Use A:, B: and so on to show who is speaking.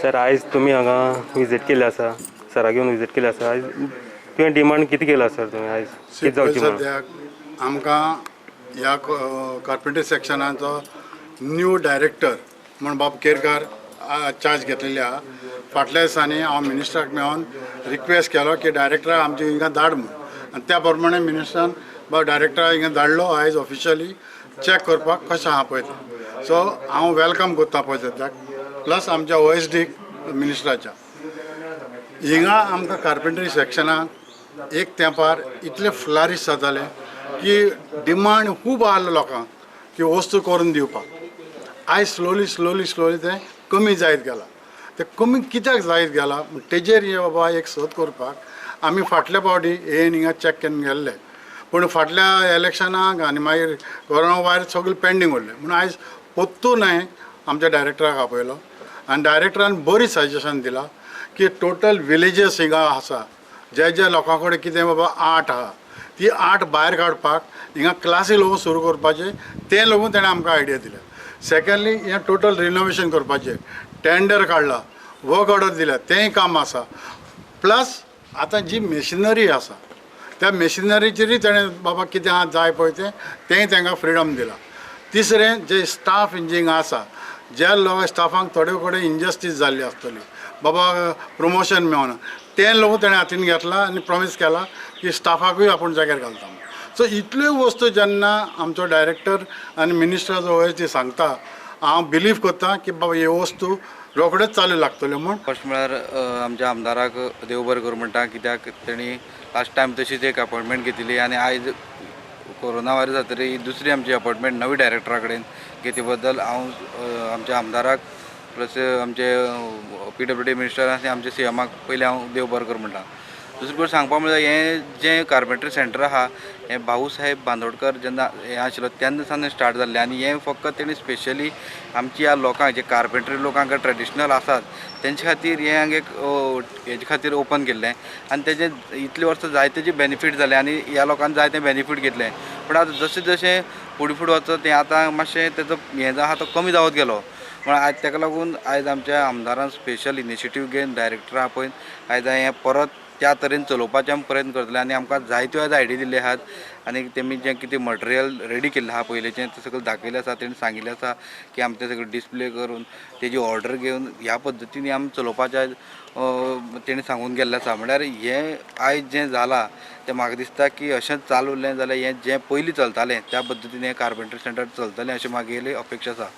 A: Sir, आयज तुमी हांगा विजीट केल्ले आसा, सरा घेवन विजीट केल्ले आसा. आयज तुवें डिमांड कितें केला सर तुवें आयज कितें जावची म्हणून?
B: सद्याक आमकां ह्या कार्पेंटरी सेक्शनाचो न्यू डायरेक्टर म्हूण बाब केरकार चार्ज घेतलेली आहा. फाटल्या दिसांनी हांव मिनिस्टराक मेळोन रिक्वेस्ट केलो की डायरेक्टराक आमचे हिंगा धाड म्हूण, आनी त्या प्रमाणे मिनिस्टरान बाब डायरेक्टराक हिंगा धाडलो आयज ऑफिशियली चॅक करपाक कशें आहा पळय तें. सो हांव welcome करता पळय सद्याक, प्लस आमच्या ओएसडीक मिनिस्टराच्या. हिंगा आमकां कार्पेंटरी सेक्शनाक एक तेंपार इतले फ्लारिश जाताले की डिमांड खूब आहलो लोकांक की वस्तू करून दिवपाक. आयज स्लोली स्लोली स्लोली तें कमी जायत गेलां. तें कमी कित्याक जायत गेलां तेजेर हे बाबा एक सोद करपाक आमी फाटल्या फावटी येवन हिंगा चॅक करून गेल्ले, पूण फाटल्या इलेक्शनाक आनी मागीर कोरोना वायर सगळें पेंडींग उरलें. म्हणून आयज परतून हांवें आमच्या डायरेक्टराक आपयलो आनी डायरेक्टरान बरी सजेशन दिलां की टोटल विलेजीस हिंगा आसा, जे जे लोकां कडेन कितें बाबा आर्ट आहा ती आर्ट भायर काडपाक हिंगा क्लासी लोक सुरू करपाचे, तें लोगून तेणें आमकां आयडिया दिल्या. सेकंडली, हें टोटल रिनोवेशन करपाचें टेंडर काडला, वर्क ऑर्डर दिल्या, तेंय काम आसा. प्लस आतां जी मेशिनरी आसा त्या मेशिनरीचेरूय तेणें बाबा कितें आहा जाय पळय तें तेंय तांकां फ्रिडम दिलां. तिसरें, जे स्टाफ हिंगा आसा, ज्या लोक स्टाफांक थोडे कडेन इनजस्टीस जाल्ली आसतली, बाबा प्रमोशन मेळना, तें लोक तेणें हातीन घेतलां आनी प्रॉमीस केलां की स्टाफाकूय आपूण जाग्यार घालता. सो इतल्यो वस्तू जेन्ना आमचो डायरेक्टर आनी मिनिस्टराचो ओएसडी सांगता, हांव बिलीव करता की बाबा ह्यो वस्तू रोखड्योच चालू लागतल्यो म्हूण.
C: फर्स्ट म्हळ्यार आमच्या आमदाराक देव बरें करूं म्हणटा, कित्याक तेणी लास्ट टायम तशीच एक अपॉयंटमेंट घेतिल्ली आनी आयज कोरोना वायरस जातरी दुसरी आमची अपॉयंटमेंट नवी डायरेक्टरा कडेन घेतले बद्दल हांव आमच्या आमदाराक प्लस आमचे पीडब्ल्यूडी मिनिस्टर आनी आमच्या सीएमाक पयलीं हांव देव बरें करूं म्हणटा. दुसरी गोश्ट सांगपा म्हळ्यार हें जें कार्पेंटरी सेंटर आहा हें भाऊ साहेब बांदोडकर जेन्ना हें आशिल्लो तेन्ना सावन स्टार्ट जाल्लें आनी हें फकत तेणी स्पेशली आमच्या ह्या लोकांक जे कार्पेंटरी लोकांक ट्रेडिशनल आसात तेंचे खातीर हें हांगा एक हेजे खातीर ओपन केल्लें आनी तेजें इतलीं वर्सां जायते जे बेनिफीट जाले आनी ह्या लोकांनी जायते बेनिफीट घेतले. पूण आतां जशें जशें फुडें फुडें वचत तें आतां मातशें तेजो हें जो आहा तो कमी जावत गेलो. म्हण आयज तेका लागून आयज आमच्या आमदारान स्पेशल इनिशिएटीव घेवन डायरेक्टरा आपयन आयज हें परत त्या तरेन चलोवपाचें आमी प्रयत्न करतले आनी आमकां जायत्यो आयज आयडिया दिल्ले आहात आनी तेमी जें कितें मटेरियल रेडी केल्लें आहा पयलींचें तें सगळें दाखयलें आसा. तेणी सांगिल्लें आसा की आमी तें सगळें डिस्प्ले करून तेजी ऑर्डर घेवन ह्या पद्दतीन आमी चलोवपाचें आयज तेणी सांगून गेल्लें आसा. म्हळ्यार हें आयज जें जालां तें म्हाका दिसता की अशेंच चालू उरलें जाल्यार हें जें पयलीं चलतालें त्या पद्दतीन हें कार्पेंटरी सेंटर चलतलें अशें म्हागेली अपेक्षा आसा.